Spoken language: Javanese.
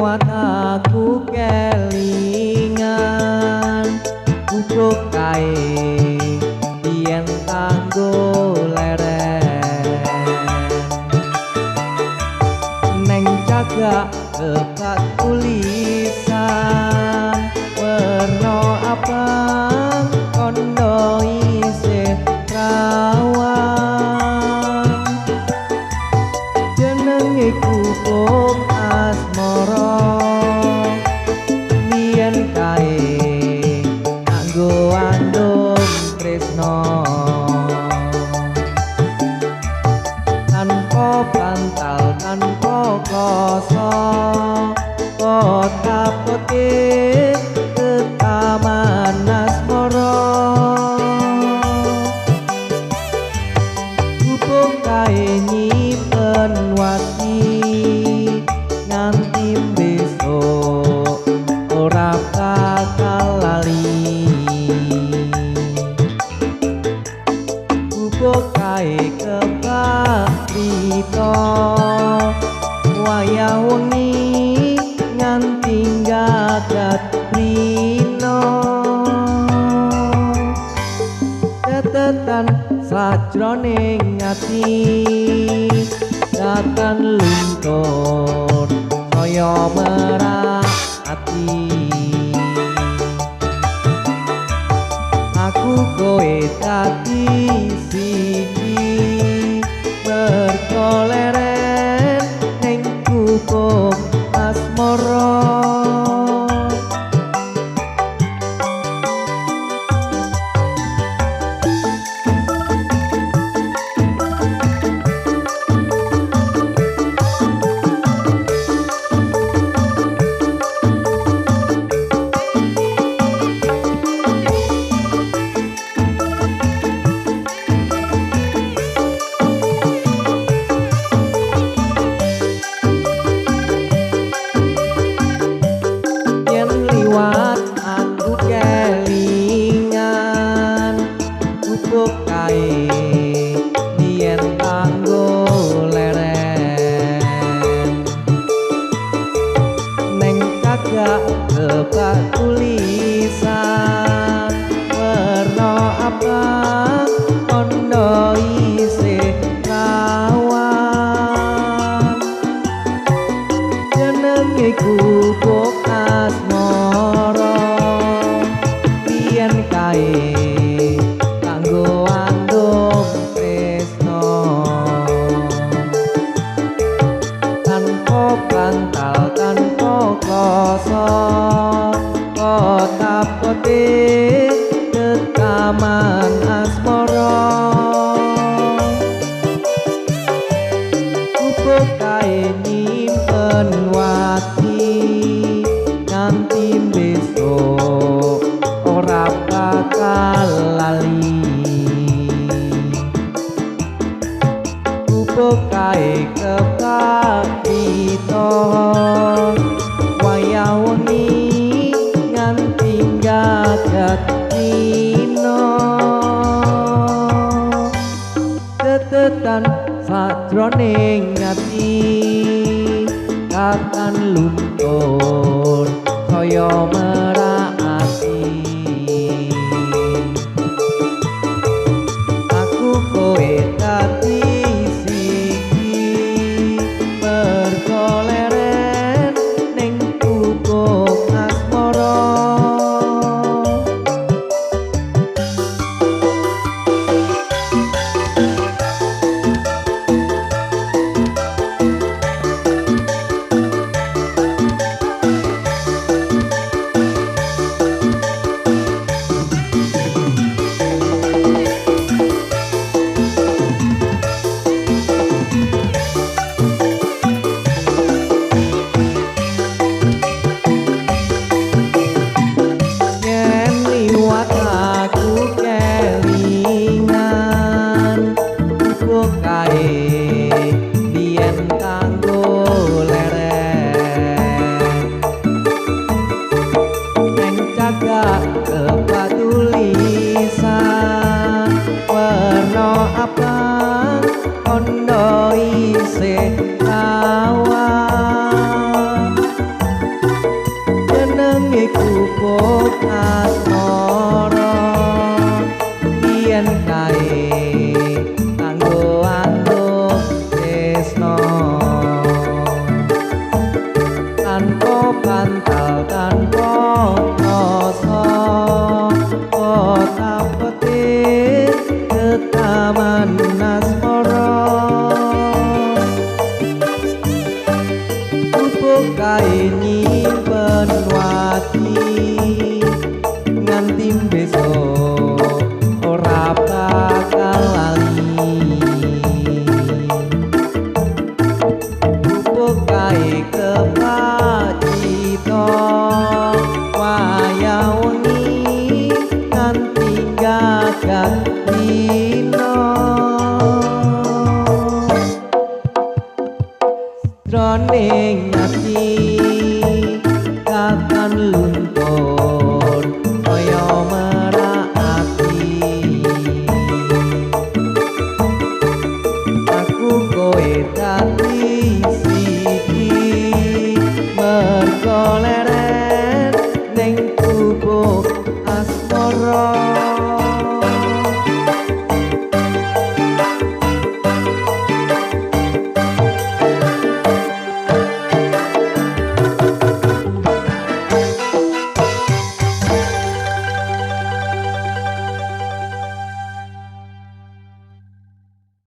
Liwat aku kelingan gubuk kae biyen tanggo leren neng cagak kebak tulisan werna abang kondo isih rawan jenenge gubuk asmara biyen kae kanggo andum tresno tanpa bantal tanpa kloso kota putih ketaman asmara gubuk kae nyimpen wati nganti besok ora bakal lali gubuk kae kebak crita wayah wengi nganti gagat rino tetetan sajroning ati datan luntur kaya merak ati aku kowe dadi siji mergo leren ning gubuk asmara. Yen liwat aku kelingan gubuk kae biyen kanggo leren neng cagak kebak tulisan werna abang kondo isih rawan jenenge gubuk asmara biyen kae kanggo andum tresno tanpa bantal tanpa kloso kota putih ketaman asmara gubuk kae nyimpen wati nganti besok ora bakal lali gubuk kae kebak crita wayah wengi nganti gagat rino tetetan sajroning ati kakan luntur kaya merak ati aku kowe dadi siji mergo leren ning gubuk asmara. Yen liwat aku kelingan gubuk kae biyen kanggo leren neng cagak kebak tulisan werna abang kondo isih rawan Pupuk asmara biyen kae kanggo antuk tresna, tanpa bantal tanpa rasa kota petir ketaman asmara. Pupuk kae nyimpen wati nganti besok ora bakal lali. Pupuk kae kepacita wayah wengi nganti gagak dina. Jroning ati kakan luntur kaya marak ati, aku kowe dadi